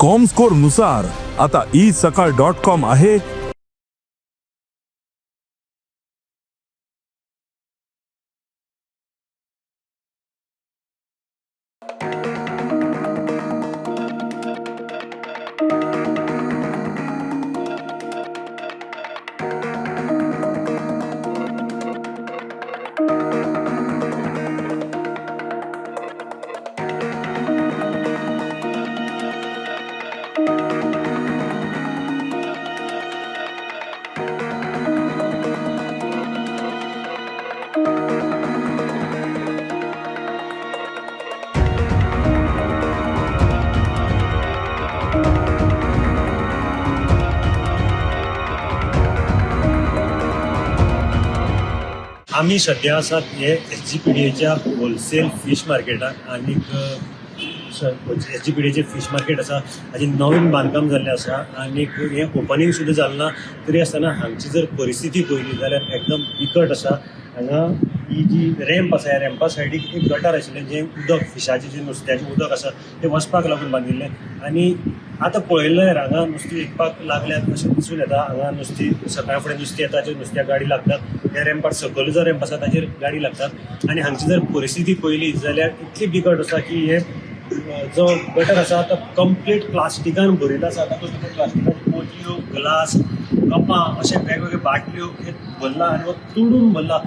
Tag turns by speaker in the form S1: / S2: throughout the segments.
S1: Comscore नुसार आता E सकाळ डॉट कॉम आहे.
S2: आमी सद्या आसात हे एस जी पी डी एच्या होलसेल फीश मार्केटाक आनीक एस जी पी डी एचें फीश मार्केट आसा, हाजें नवीन बांदकाम जाल्लें आसा आनीक हें ओपनींग सुद्दां जालें ना. तरी आसतना हांगची जर परिस्थिती पळयली जाल्यार एकदम बिकट आसा. हांगा ही जी रॅम्प आसा, ह्या रॅम्पा सायडीक एक गटार आशिल्लें, जें उदक फिशाचें जें नुस्त्याचें उदक आसा तें वचपाक लागून बांदिल्लें. आनी आतां पळयलें जाल्यार हांगा नुस्तीं विकपाक लागल्यात अशें दिसून येता. हांगा नुस्तीं सकाळ फुडें नुस्तीं येता, जे नुस्त्याक गाडी लागतात. ह्या रॅम्पार सकयल जो रॅम्प आसा ताचेर गाडी लागतात. आनी हांगची जर परिस्थिती पळयली जाल्यार इतली बिकट आसा की हे जो गटर आसा तो कंप्लीट प्लास्टिकान भरिल्लो आसा. तातूंत भितर प्लास्टिकाच्यो पोतयो, ग्लास, कपां अशे वेगवेगळे बाटल्यो हे भरला आनी हो तुडून भरला.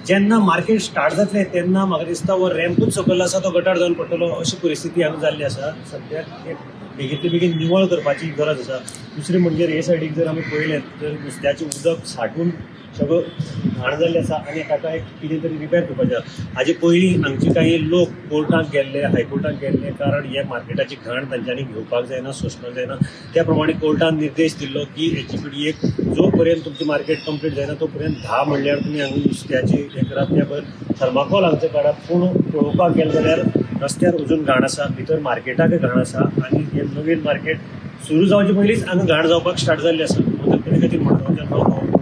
S2: जेन्ना मार्केट स्टार्ट जातलें तेन्ना म्हाका दिसता हो रॅम्पूच सकयल आसा तो गटार जावन पडटलो अशी परिस्थिती हांगा जाल्ली आसा. सद्याक हे बेगींतले बेगीन निवळ करपाची गरज आसा. दुसरें म्हणजे हे सायडीक जर आमी पळयलें तर नुस्त्याचें उदक साठून सगळो घाण जाल्लें आसा आनी ताका एक कितें तरी रिपेर करपाचें आसा. हाजे पयलीं हांगचे कांय लोक कोर्टाक गेल्ले, हायकोर्टाक गेल्ले, कारण हे मार्केटाची घाण तांच्यांनी घेवपाक जायना, सोंसपाक जायना. त्या प्रमाणे कोर्टान निर्देश दिल्लो की एस जी पी डी एक जो पर्यंत तुमचें मार्केट कंप्लीट जायना तो पर्यंत 10 म्हणल्यार तुमी हांगा नुस्त्याची हें करात. त्या भायर थर्माकोल हांगचें काडात. पूण पळोवपाक गेलें जाल्यार रस्त्यार अजून घाण आसा, भितर मार्केटाकय घाण आसा आनी हें नवीन मार्केट सुरू जावचे पयलींच हांगा घाण जावपाक स्टार्ट जाल्ली आसा. म्हणून ते खातीर म्हणटा